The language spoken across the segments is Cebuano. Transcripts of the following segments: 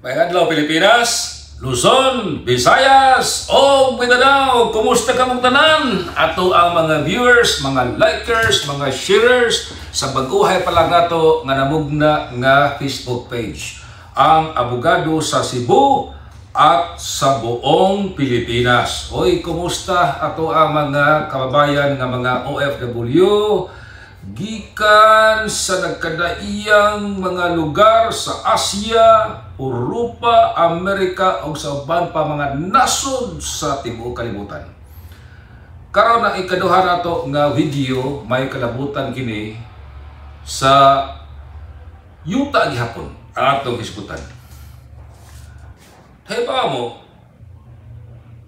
Maayong adlaw, Pilipinas, Luzon, Visayas, o Mindanao. Kumusta kamong tanan? Ato ang mga viewers, mga likers, mga sharers sa bag-ohay pa lang nato nga namugna nga Facebook page. Ang abogado sa Cebu at sa buong Pilipinas. Hoy, kumusta ato ang mga kababayan nga mga OFW gikan sa nagkadaiyang mga lugar sa Asia, Europa, Amerika ug sa uban pa mga nasod sa tibuok kalibutan? Karon, ang ikaduha nato nga video may kalabutan kini sa yuta gihapon ang atong hisgutan. Kay mo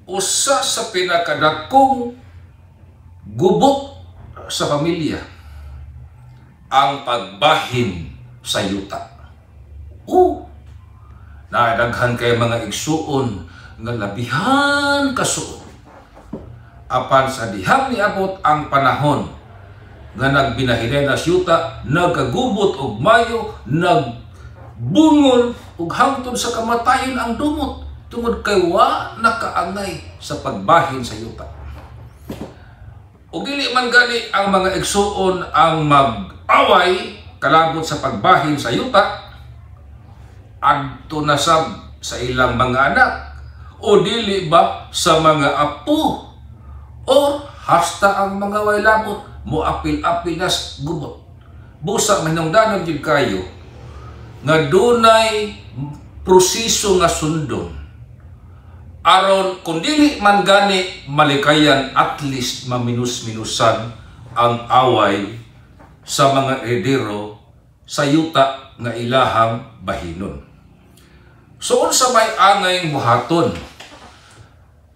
usa sa pinakadakong gubot sa pamilya ang pagbahin sa yuta. Nadaghan kay mga igsuon nga labihan kasuod. Apan sa dihang niabot ang panahon nga nagbinahinay na yuta, nagkagubot og mayo, nagbungol ug hangtod sa kamatayon ang dumot tungod kay wa nakaangay sa pagbahin sa yuta. Ug dili man gani ang mga igsuon ang mag-away kalabot sa pagbahin sa yuta, adto na sab sa ilang mga anak o dili ba sa mga apo or hasta ang mga way labot mo apil-apil nas gubot. Busa mahinungdanon gyud kayo nga dunay proseso nga sundon aron kung dili man gani malikayan, at least maminus-minusan ang away sa mga eredero sa yuta nga ilahang bahinon. So unsa may angay buhaton?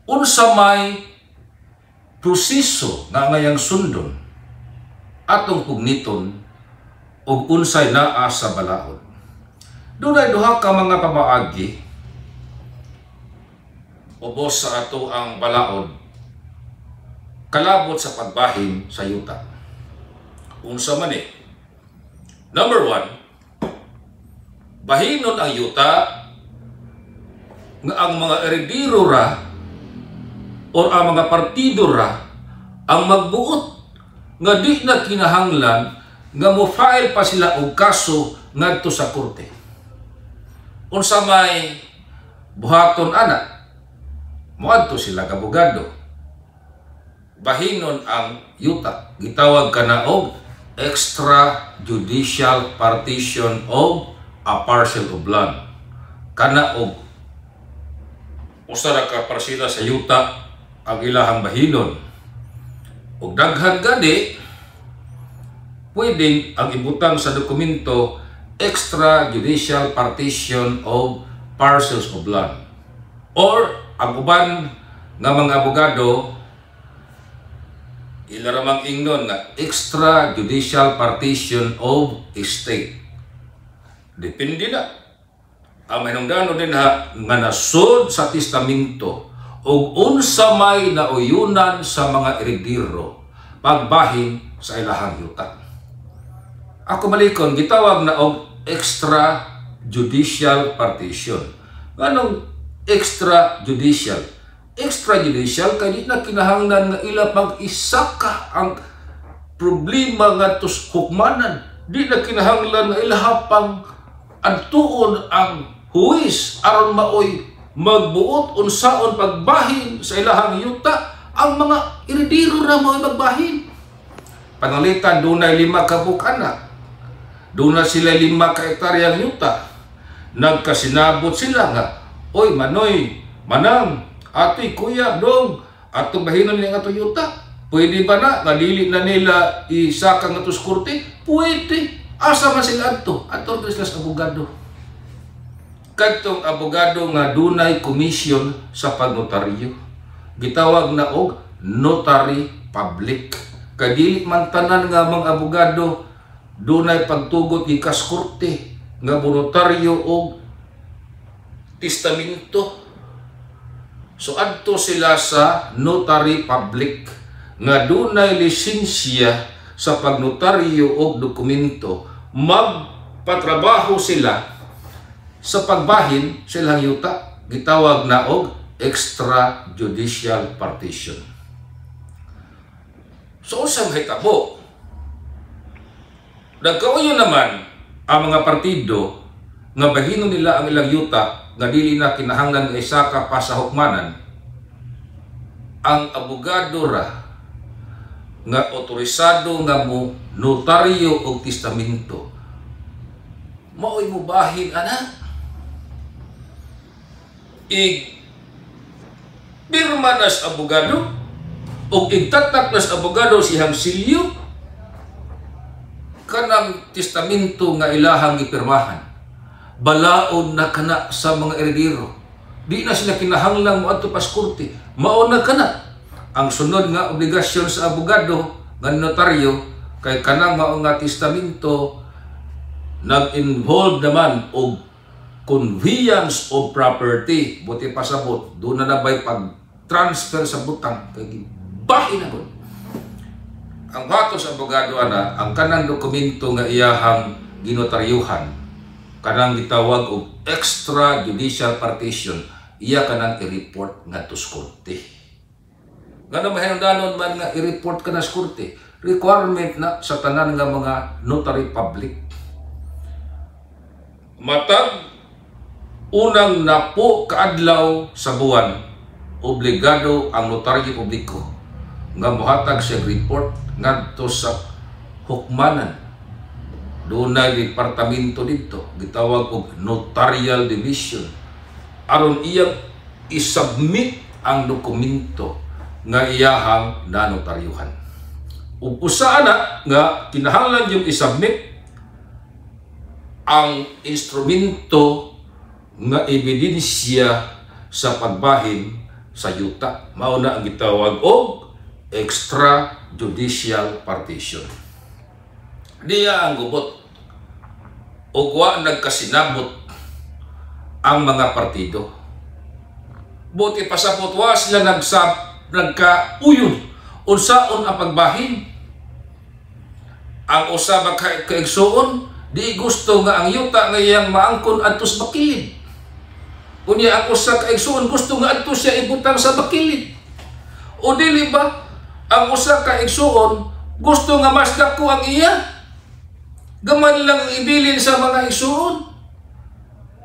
Unsa may proseso nga angayang sundon? Atong pugniton og unsay naa sa balaod. Dunay duha ka mga pamaagi ubos sa ato ang balaod kalabot sa pagbahin sa yuta. Unsa man eh? Number one, bahinon ang yuta nga ang mga eredero ra or ang mga partido ra ang magbuot nga di na kinahanglan nga mo file pa sila og kaso ngadto sa korte. Unsa may buhaton ana? Moadto sila abogado. Bahinon ang yuta. Gitawag kana og extrajudicial partition of a parcel of land. Kana og usa ra ka parsela sa yuta ang ilahang bahinon. Ug daghan gani pwedeng ang ibutang sa dokumento extrajudicial partition of parcels of land. Or ang uban nga mga abogado, ila ramang ingnon nga extrajudicial partition of estate. Depende na. Ang mahinungdanon din ha nga nasod sa testamento ug unsa may nauyunan sa mga eredero pagbahin sa ilahang yuta. Ako malikon, gitawag na og extrajudicial partition. Nganong extrajudicial? Extrajudicial kay di na kinahanglan nga ila pang isaka ang problema ngadto sa hukmanan. Di na kinahanglan nga ilaha pang adtuon ang huwis aron maoy magbuot unsaon pagbahin sa ilahang yuta. Ang mga eredero ra maoy magbahin. Pananglitan dunay 5 ka bukana. Duna sila 5 ka hektaryang yuta. Nagkasinabot sila nga, "Oy, manoy, manang, ate, kuya, dong, atong bahinon ni nga yuta. Pwede ba na nga dili na nila isaka nga sa korte?" Pwede. Asa man sila adto? Adto sila sa abogado. Kadtong abogado nga dunay komisyon sa pagnotaryo. Gitawag na og notary public. Kay dili man tanan nga mga abogado dunay pagtugot gikas korte nga monotaryo og testamento. So adto sila sa notary public nga dunay lisensya sa pagnotaryo og dokumento. Magpatrabaho sila. sa pagbahin sa ilang yuta, gitawag na og extrajudicial partition. So unsa mahitabo? Nagkauyon naman ang mga partido nga bahinon nila ang ilang yuta nga dili na kinahanglan nga isaka pa sa hukmanan. Ang abogado ra nga otorisado nga mo notaryo og testamento mao'y mubahin ana, ig pirma nas abogado og igtatak nas abogado siyang silyo kanang testamento nga ilahang gipirmahan. Balaod na kana sa mga eredero. Di na sila kinahanglang moadto pas korte. Mao na kana ang sunod nga obligasyon sa abogado nga notaryo, kay kanang mao nga testamento nag-involve naman og conveyance of property. Buti pasabot, doon na nabay pag-transfer sa butang kay gibahin na gud. Ang bato sa abogado ana, ang kanang dokumento nga iyahang ginotaryuhan, kanang gitawag og extrajudicial partition, iya kanang i-report ngadto sa korte. Ngano mahinungdanon man nga i-report ka na sa korte? Requirement na sa tanan nga mga notary public. Matag unang 10 kaadlaw sa buwan, obligado ang notaryo publiko nga mohatag siya report ngadto sa hukmanan. Dunay departamento didto gitawag og notarial division aron iyang isubmit ang dokumento nga iyahang nanotaryuhan. Ug usa ana nga kinahanglan yung isubmit ang instrumento nga ebidensya sa pagbahin sa yuta. Mao na ang gitawag og extrajudicial partition. Diya ang gubot ug wa nagkasinabot ang mga partido. Buti pasabot, wa sila nagkauyon unsaon ang pagbahin. Ang usa ba ka kaigsuon di gusto nga ang yuta nga iyang maangkon adto sa bakilid. Unya ang usa ka igsuon gusto nga adto siya ibutang sa bakilid. O dili ba ang usa ka igsuon gusto nga mas dako ang iya? Gaman lang ang ibilin sa mga igsuon.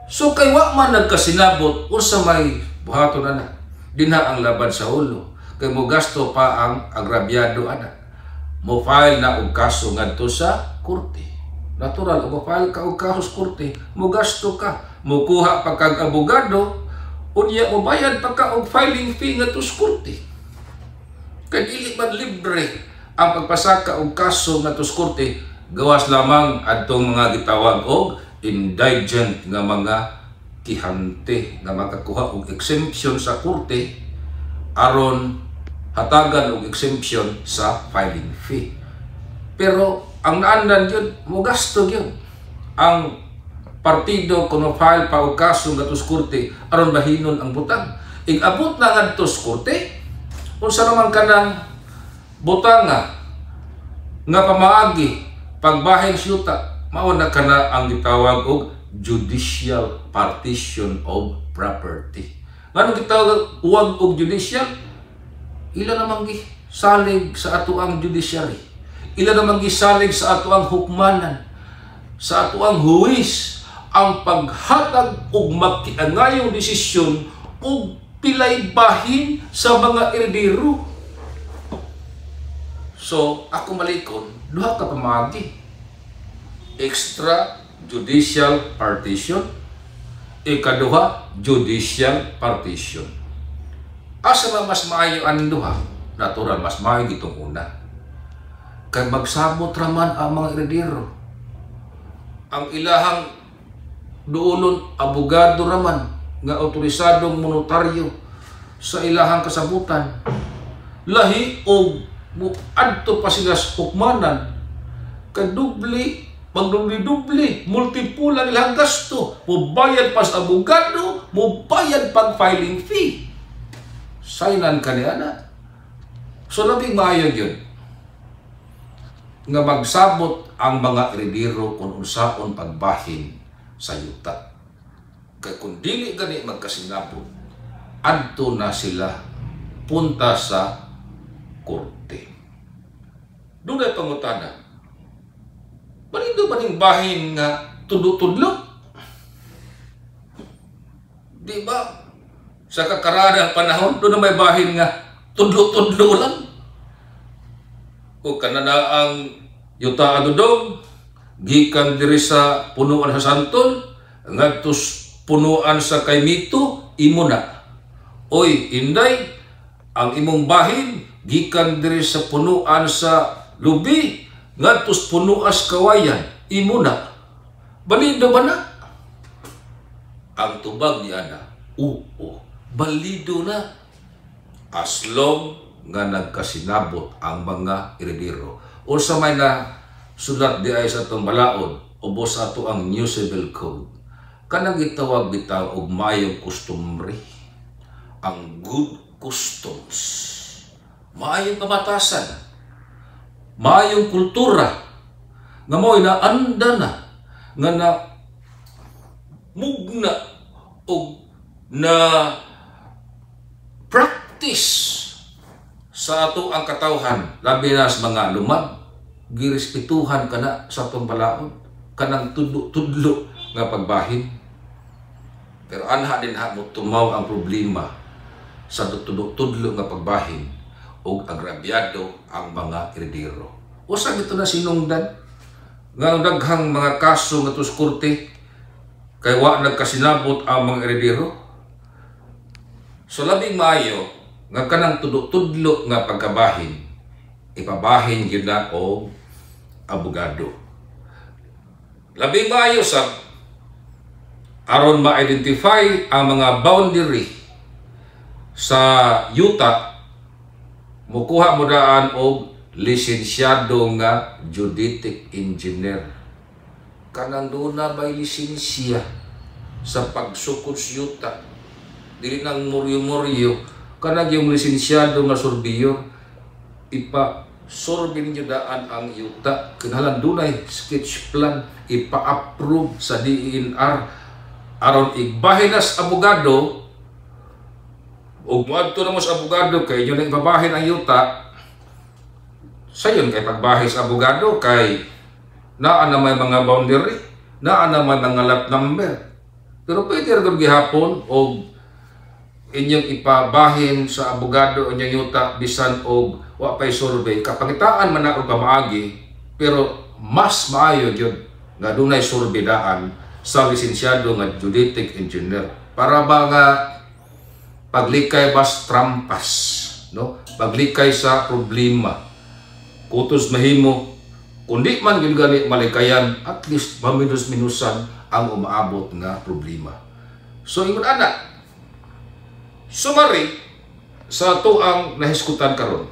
So kay wa man nagkasinabot unsa may buhaton ana. Dinha ang labad sa ulo. Kay mo gasto pa ang agrabyado ana. Mo file na og kaso ngadto sa korte. Natural, mo file ka og kaso sa korte, mo gasto ka, mukuha pa kag abogado, unya mo bayad pa ka og filing fee ngadto sa korte. Kay dili man libre ang pagpasaka og kaso ngadto sa korte, gawas lamang adtong mga gitawag og indigent nga mga kihante nga makakuha og exemption sa korte aron hatagan og exemption sa filing fee. Pero ang naandan yun, mo gasto yun. Ang partido kung file pa og kaso ngadto sa korte aron bahinon ang butang. Ig-abot na ngadto sa korte, unsa naman kanang butang nga pamaagi pagbahin sa yuta, mao na kana ang gitawag og judicial partition of property. Nganong gitawag uwag og judicial? Ila namang gisalig sa ato ang judiciary. Ila namang gisalig sa ato ang hukmanan, sa ato ang huwis, ang paghatag og makiangayong desisyon og pilay bahin sa mga eredero. So, ako malikon, duha ka pamaagi. Extrajudicial partition, ikaduha, judicial partition. Asa man mas maayo ang duha? Natural, mas maayo gitong una. Kay magsabot raman ang mga eredero. Ang ilahang duolon abogado raman nga otorisadong monotaryo sa ilahang kasabutan. Lahi og muadto pa sila sa hukmanan, kadubli, magdubli-dubli, multiple ang ilang gasto. Mubayad pa sa abogado, mubayad pag filing fee. Saynan ka niya na. So labing maayo yun nga magsabot ang mga eredero kung unsaon pagbahin sa yuta. Kay kung dili gani magkasinabot, adto na sila punta sa korte. Dunay pangutana. Balido ba ning bahin nga tudlo-tudlo? Di ba? Sa kakaradang panahon, doon na may bahin nga tudlo-tudlo lang. O kanana ang yuta adudong, gikan diri sa punuan sa Santol, ngadto punuan sa Kaymito, imo na. Oy, Inday, ang imong bahin gikan diri sa punuan sa Lubi, ngadto punuan sa Kawayan, imo na. Balido ba na? Ang tubag ni ana, oo, balido na. As long nga nagkasinabot ang mga eredero. O sa may na sulat di ay sa atong balaod, ubos ato ang New Civil Code. Kanang gitawag bitaw og maayong kostumbre, ang good customs, maayong pamatasan, maayong kultura, nga mo'y naanda na, nga na mugna og na practice sa ato ang katawhan, labi na sa mga lumad, girespetuhan kana sa atong balaod, kanang tudlo-tudlo nga pagbahin. Pero anha din ha mo tumaw ang problema sa tudlo-tudlo nga pagbahin og agrabyado ang mga eredero. Usa gito na sinungdan nga ang daghang mga kaso nga sa korte kay wa nagkasinabot ang mga eredero. So labing maayo nga kanang tudlo-tudlo nga pagkabahin, ipabahin gyud na og abogado. Labing maayo sa aron ma-identify ang mga boundary sa yuta, mukuha mo daan og lisensyado nga geodetic engineer. Kanang doon may lisensya sa pagsukod sa yuta. Dili nang muryo-muryo. Kanang yung lisensyado nga surveyor, ipa survey ninyo daan ang yuta. Kinahanglan dunay sketch plan, ipa-approve sa DENR aron igbahin nas abogado ug moadto na mo sa abogado kay inyo na ibabahin ang yuta. Sayon kay pagbahin sa abogado kay naa na may mga boundary, naa na may mga lot number. Pero pwede ra gud gihapon og inyong ipabahin sa abogado inyong yuta bisan og wa pay survey. Kapangitaan man na og pamaagi, pero mas maayo gyud nga dunay survey daan sa lisensyado nga geodetic engineer para ba nga paglikay bas trampas, no? Paglikay sa problema. Kutos mahimo kundi man gyud gani malikayan, at least maminus-minusan ang umaabot nga problema. So ingon ana, summary sa ato ang nahiskutan karon.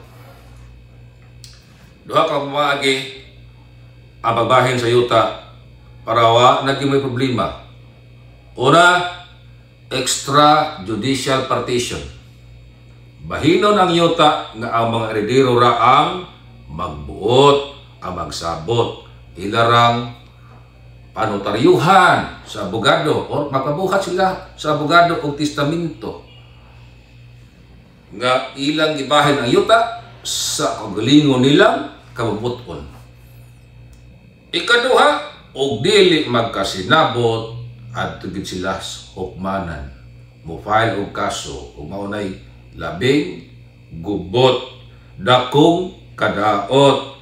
Duha ka pamaagi ang pagbahin sa yuta para wa naging may problema. Una, extrajudicial partition. Bahinon ang yuta nga ang mga eredero ra ang magbuot, ang magsabot. Ilarang panotaryuhan sa abogado or magpabuhat sila sa abogado og testamento nga ilang gibahin ang yuta sa kaugalingon nilang kabubuton. Ikaduha, og dili magkasinabot, adto gid sila sa hukmanan. Mo file og kaso ug maunay labing gubot, dakong kadaot,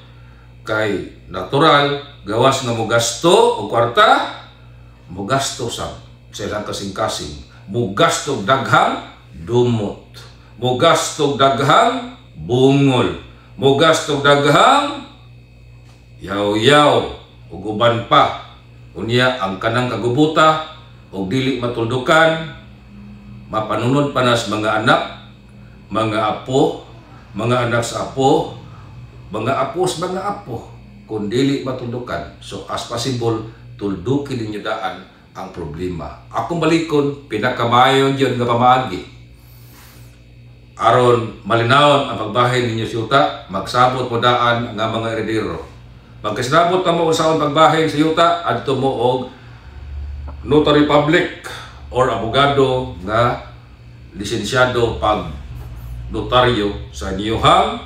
kay natural gawas nga mogasto og kwarta, mogasto sa ilang kasing-kasing, mogasto og daghang dumot, mogasto og daghang bungol, mogasto og daghang yaw-yaw ug uban pa. Unya ang kanang kagubuta og dili matuldukan, mapanunod pa nas mga anak, mga apo, mga anak sa apo, mga apo sa mga apo, kung dili matuldukan. So as possible, tuldukin ninyo daan ang problema. Akong balikon, pinakamayon yun nga pamaagi. Aron malinawon ang pagbahin ninyo sa yuta, magsabot mo daan nga mga eredero. Pagkasinabot na mo unsaon pagbahin sa yuta, adto mo og notary public. or abogado nga lisensyado pag notaryo sa inyong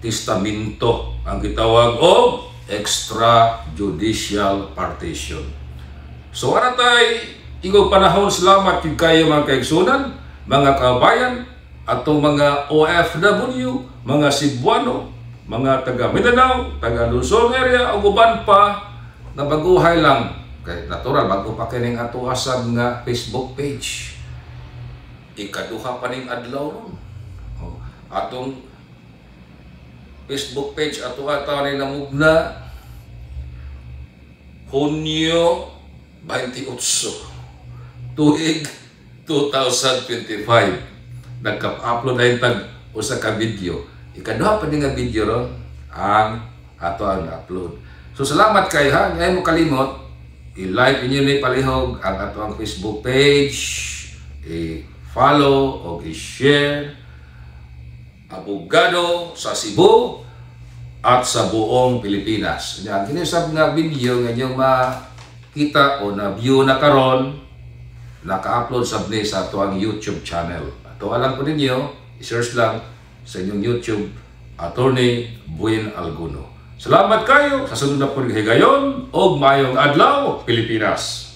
testamento, ang gitawag og extrajudicial partition. So ara tay igong panahon. Salamat gyud kayo, mga kaigsunan, mga kabayan, atong mga OFW, mga Cebuano, mga taga Mindanao, taga Luzon area ug uban pa na baguhay lang, kay natural bago pa kining ato asab nga Facebook page. Ikaduha pa ning adlaw ron. Oh, atong Facebook page ato ata ni namugna Hunyo 28, tuig 2025. Nagka-upload ay tag usa ka video. Ikaduha pa ni nga video ron ang ato ang upload. So salamat kay ha, ngay mo kalimot i-like inyo ni palihog ang ato ang Facebook page, i-follow o i-share, Abogado sa Cebu at sa buong Pilipinas. Yan, kini sab nga video nga inyong makita o na-view na karon, naka-upload sab ni sa ato ang YouTube channel. Ato alam ko ninyo, i-search lang sa inyong YouTube, Attorney Buin Alguno. Salamat kayo sa sunod na po higayon og maayong adlaw, Pilipinas.